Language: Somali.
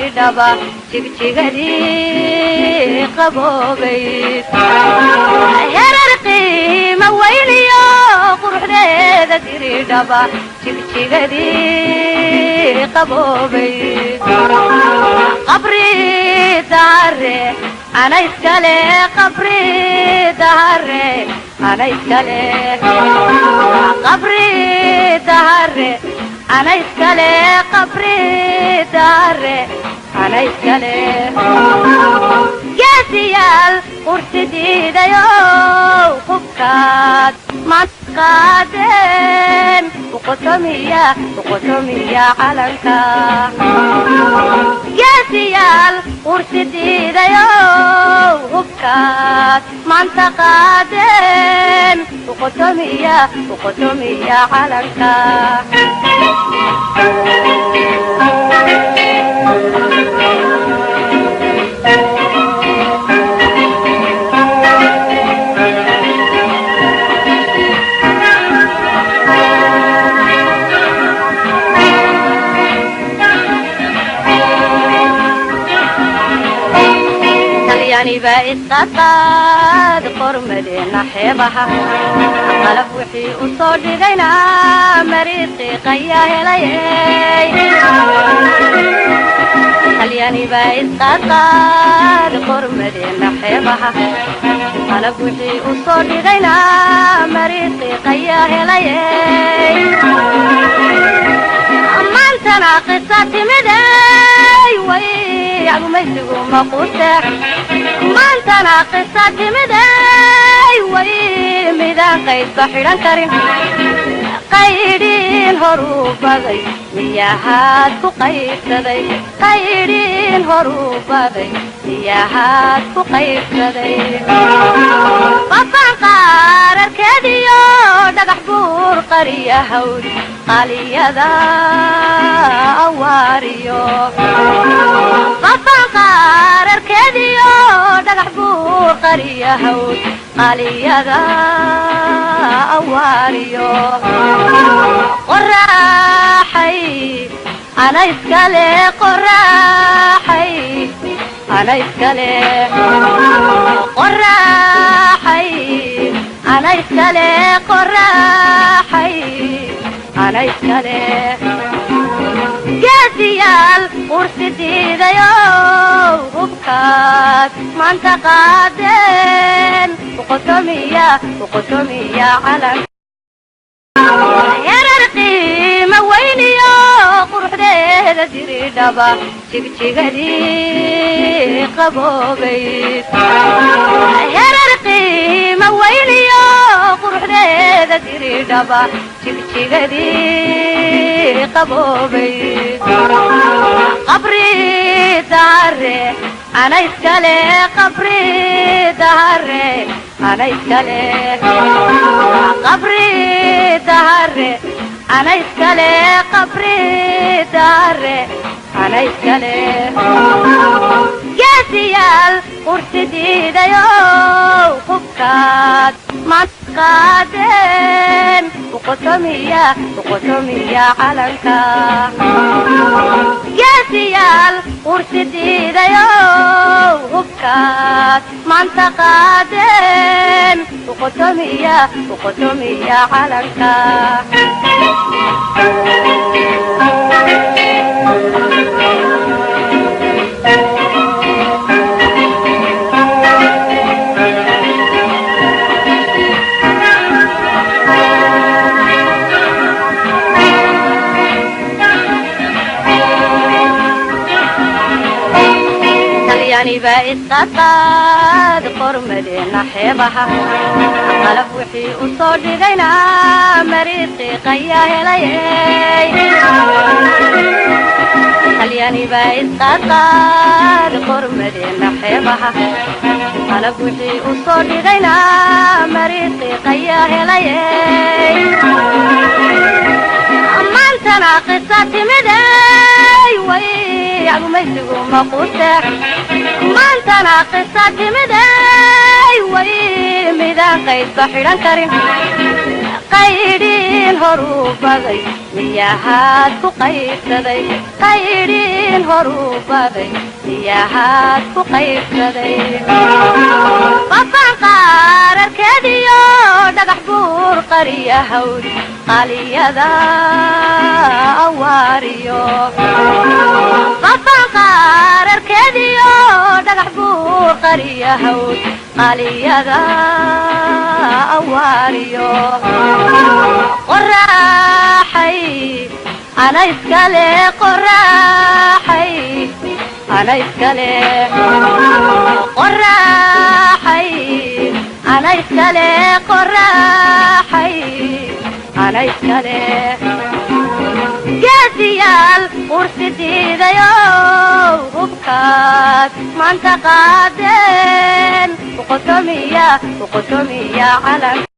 Diridhaba jigjigadii qaboobay, Herar qiima weyniyo quruxdeeda Diridhaba jigjigadii qaboobay. Qabri Dahare ana iskale, Qabri Dahare ana iskale, Qabri Dahare ana iskale, Qabri Dahare ana iskale. Geesiyaal qursi diidayo hubkaad maad qaadeen, uqotomiya uqotomiya calanka. Geesiyaal qursi diidayo hubkaad maanta qaadeen, uqotomiya uqotomiya calanka. Talyaaniba isqadqaad qormadeena xeebaha, qalab wixii u soo dhigayna mariiqiiqayaa helay. Talyaaniba isqadqaad qormadeena xeebaha, qalab wixii u soo dhigayna mariiqiiqayaa helay. Maantana qisa timiday way gumaysigu maquste, maantana qisa timiday way midaan qaydba xidhan karin. Qaydhin horuu baday miyahaad ku qaybsaday? Qaydhin horuu baday miyahaad ku qaybsaday? Babaan qaararkeediyo dhagax buur qariya hawd qaliyada awaariyo, babaan qaararkeediyo dhagax buur qariya hawd qaliyada awaariyo. Qoraxay ana iskale, qoraxay ana iskale, qoraxay ana iskale, qoraxay ana iskale. Geesiyaal qursi diidayo hubkaad maanta qaadeen, uqotomiya uqotomiya calan. Herar qiima weyniyo quruxdeeda Diridhaba jigjigadii qaboobay, Herar qiima weyniyo quruxdeeda Diridhaba jigjigadii qaboobay. Qabri Dahare ana iskale, Qabri Dahare ana iskale, Qabri Dahare ana iskale, Qabri Dahare ana iskale. Geesiyaal qursi diidayo hubkaad maad qaadeen, uqotomiya uqotomiya calanka. Geesiyaal qursi diidayo hubkaad maanta qaadeen, uqotomiya uqotomiya calanka. Talyaaniba isqadqaad qormadeena xeebaha, qalab wixii u soo dhigayna mariiqiiqayaa helay. Talyaaniba isqadqaad qormadeena xeebaha, qalab wixii u soo dhigayna mariiqiiqayaa helay. Maantana qisa timiday way gumaysigu maquste, maantana qisa timiday way midaan qaydba xidhan karin. Qaydhin horuu baday miyahaad ku qaybsaday? Qaydhin horuu baday miyahaad ku qaybsaday? Qofaan qaararkeediyo dhagax buur qariya hawd qaliyada awaariyo. Qofaan qaararkeediyo dhagax buur qariya hawd qaliyada awaariyo. Qoraxay ana iskale, qoraxay ana iskale, qoraxay ana iskale, qoraxay ana iskale. Geesiyaal qursi diidayo hubkaad maanta qaadeen uqotomiya, uqotomiya calan.